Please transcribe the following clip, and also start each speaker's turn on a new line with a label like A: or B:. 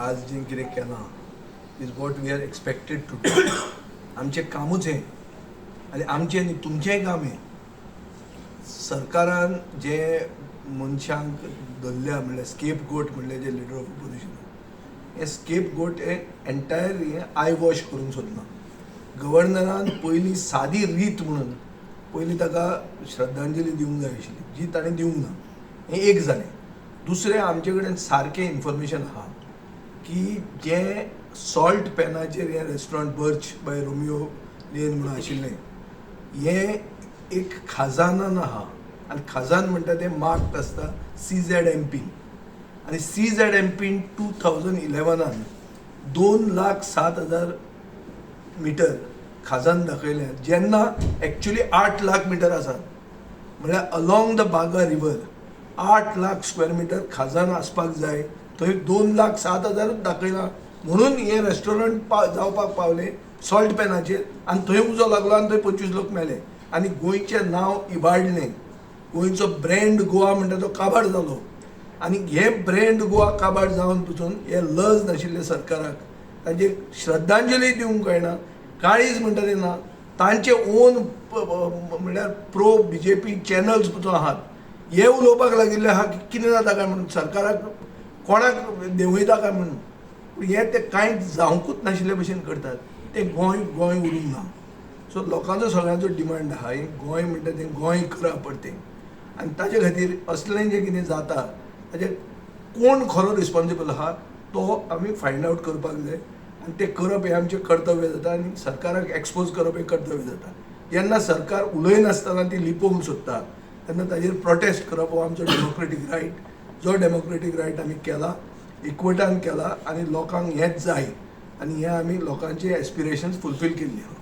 A: आज जें कितें केलां is what we are expected to do. आमचें कामूच हें आनी आमचें न्ही, तुमचेंय काम हें. सरकारान जे मनशांक धरल्या, म्हणल्यार स्केप गोट, म्हणल्यार जे लिडर ऑफ ऑपोजिशन, हे स्केप गोट हे एंटायर हें I wash करूंक सोदलां. गव्हर्नरान पयलीं सादी रीत म्हणून पयलीं ताका श्रद्धांजली दिवंक जाय आशिल्ली, जी ताणें दिवंक ना. हें एक जालें. दुसरें, आमचे कडेन सारकें इन्फॉर्मेशन आहा की जें सॉल्ट पॅनाचेर हें restaurant Birch by Romeo Lane म्हणून आशिल्लें, हें एक खाजानान आहा आनी खाजान म्हणटा तें मार्क्ड आसता सीझेडएमपी आनी सीझेडएमपीन 2011न 2,07,000 मिटर खाजान दाखयलें, जेन्ना एक्चुली 8 लाख मिटर आसात. म्हळ्यार along the Baga river 8 lakh square meter खाजान आसपाक जाय, थंय 2,07,000च दाखयलां. म्हणून हें रेस्टॉरंट जावपाक पावलें सॉल्ट पॅनाचेर आनी थंय उजो लागलो आनी थंय 25 लोक मेले आनी गोंयचें नांव इबाडलें. गोंयचो ब्रँड गोवा म्हणटा तो काबार जालो आनी हे ब्रँड गोवा काबार जावन पसून हे लज नाशिल्ले सरकाराक तांचे श्रद्धांजली दिवंक कळना, काळीज म्हणटा ते ना. तांचे ओन, म्हणल्यार प्रो बीजेपी चॅनल्स पसून आहात, हे उलोवपाक लागिल्ले आहा की कितें जाता काय म्हणून, सरकाराक कोणाक देंवयता काय म्हणून. पूण हे ते कांय जावंकूच नाशिल्ले भशेन करतात. ते गोंय गोंय उरूंक ना. सो लोकांचो सगळ्यांचो डिमांड आहा, हें गोंय म्हणटा तें गोंय करा परतें. आनी ताजे खातीर असलें जें कितें जाता ताजेर कोण खरो रिस्पॉन्सिबल आहा तो आमी फायंड आवट करपाक जाय आनी तें करप हें आमचें कर्तव्य जाता आनी सरकाराक एक्सपोज करप हें कर्तव्य जाता. जेन्ना सरकार उलयनासतना ती लिपोवंक सोदता तेन्ना ताजेर प्रोटेस्ट करप हो आमचो डेमोक्रेटीक रायट, जो डेमोक्रेटीक रायट आमी केला, एकवटान केला आनी लोकांक हेंच जाय आनी हें आमी लोकांचे एस्पिरेशन्स फुलफील केल्ली आहा.